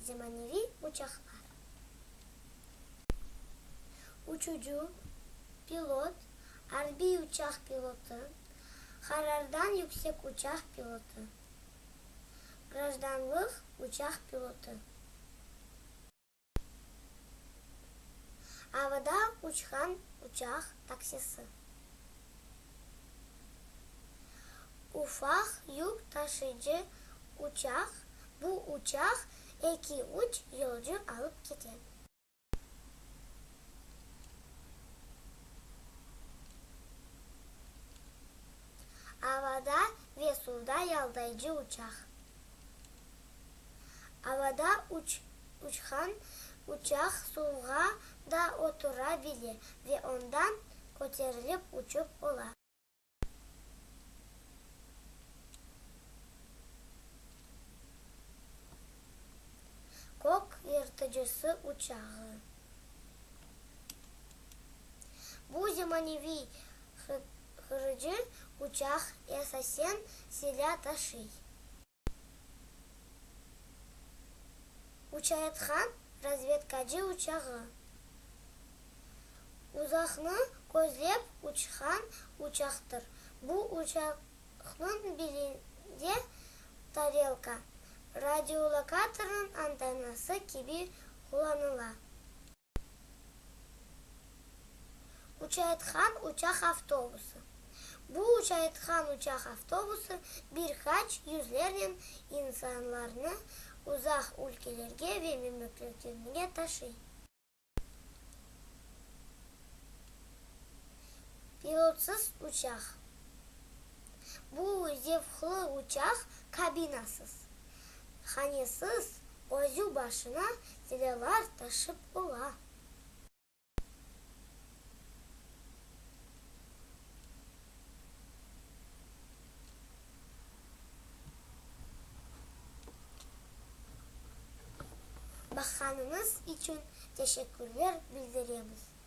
Zemaneviy uçaqlar. Uçucı, pilot, arbiy uçaq pilotı, qarardan yüksek uçaq pilotı, grajdanlıq uçaq pilotı. Avada uçqan uçaq taksisi. Ufaq yük taşıyıcı uçaq, bu uçaq eki-üç yolcu alıp kete. Avada ve suvda yaldayıcı uçaq. Avada uçqan uçaq suvğa da otura bile ve ondan köterilip uçıp ola. Kök yırtıcısı uçağı. Bu zemaneviy qırıcı uçaq esasen silâ taşıy. Uçayatqan razvedkacı uçağı. Uzaqnı közlep uçqan uçaqtır. Bu uçaqnıñ belinde tarelka, radiolokatornıñ antennası kibi qullanıla. Uçayatqan uçaq avtobusı. Bu uçayatqan uçaq avtobusı bir qaç yüzlernen insanlarnı uzaq ülkelerge ve memleketlerge taşıy. Pilotsız uçaq. Bu zevqlı uçaq kabinasız, hanesiz, özü başına silâlar taşıp ola. Baqqanıñız içün teşekkürler bildiremiz.